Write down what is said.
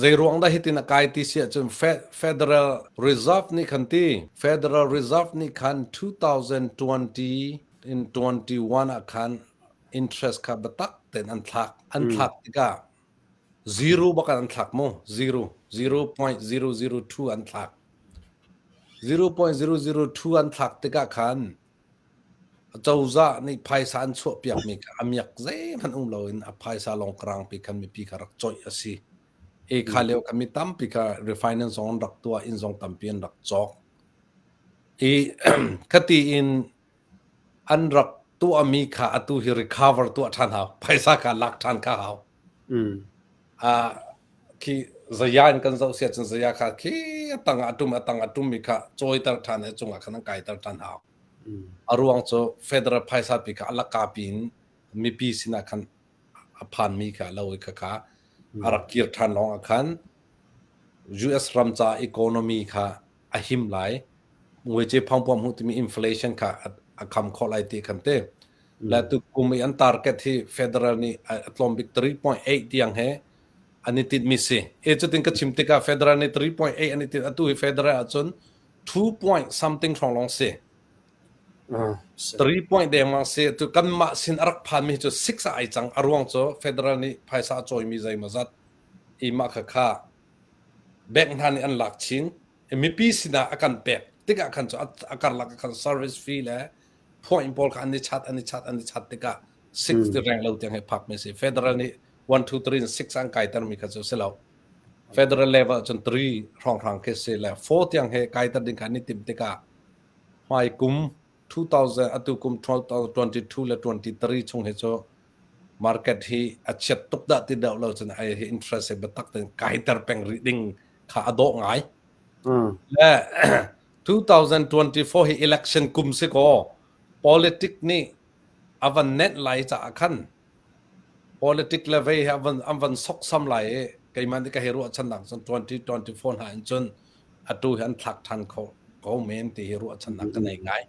Zei ruang dah hitin a kai ti si ahcun Federal Reserve nih khan ti Federal Reserve nih khan 2020 in 21 ah khan interest kha biatak tein an thlak. An thlak tikah zero bak an thlak mu. Zero, 0.002 an thlak. 0.002 an thlak tikah khan cozah nih phaisa an chuahpiakmi kha a miak zeihmanh um loin a phaisa lawng karangpi khan mipi kha rak coih a si. E kha lio khan mi tampi kha refinance zong an rak tuah, inn zong tampi an rak cawk. I khati in an rak tuahmi kha atu hi recover tuah ṭhan hau. Phaisa kha lak ṭhan kha hau. Ah khi zaya in kan zoh sia cun zaya kha khi a tang ah a ṭum a tang a ṭummi kha cawiter ṭhan i a cungah khan an kaiter ṭhan hau. A ruang cu federal phaisa pi kha a laka piin mipi sinah khan a phanmi kha lo i khakha a rak kir ṭhan lawng ah khan US ram ca economy kha a him lai. Muice phangpuam hmuh timi inflation kha a kham khawh lai ti khan te. Le tu kum i an target hi federal nih a tlawm bik 3.8 tiang he an i tinhmi si. E cutin ka chim tikah federal nih 3.8 an i tinh atu hi federal ahcun 2 point something hrawng lawng si. 3 point dengmang si. Tu kanmah sin a rak phanmi cu 6 ah ai cang. A ruang cu federal nih phaisa a cawimi zeimawzat i mah kha kha bank hna nih an lak chin. Mipi sinah a kan pek tikah khan cu a karlak ah khan service fee le point pawl kha an i chat an i chat an i chat tikah 6 ti reng lo tiang he phak mi si. Federal nih 1 2 3 in 6 an kaiter mi kha cu si lo. Federal level cun 3 hrawnghrang khi si le 4 tiang he kaiter ding kha an i timh tikah hmai kum 2000 atu kum 2022 le 23 chung hi cu market hi a chiat tuk dah ti deuh lo cun ai hi interest hi biatak tein kaiter peng rih ding kha a dawh ngai. Le 2024 hi election kum si kaw politic nih a van nenh lai caah khan politic le vei hi an van soksam lai i keimah nih ka hei ruahchannak cun 2024 hna in cun atu hi an thlak ṭhan kho ko men ti hi ruahchannak ka nei ngai.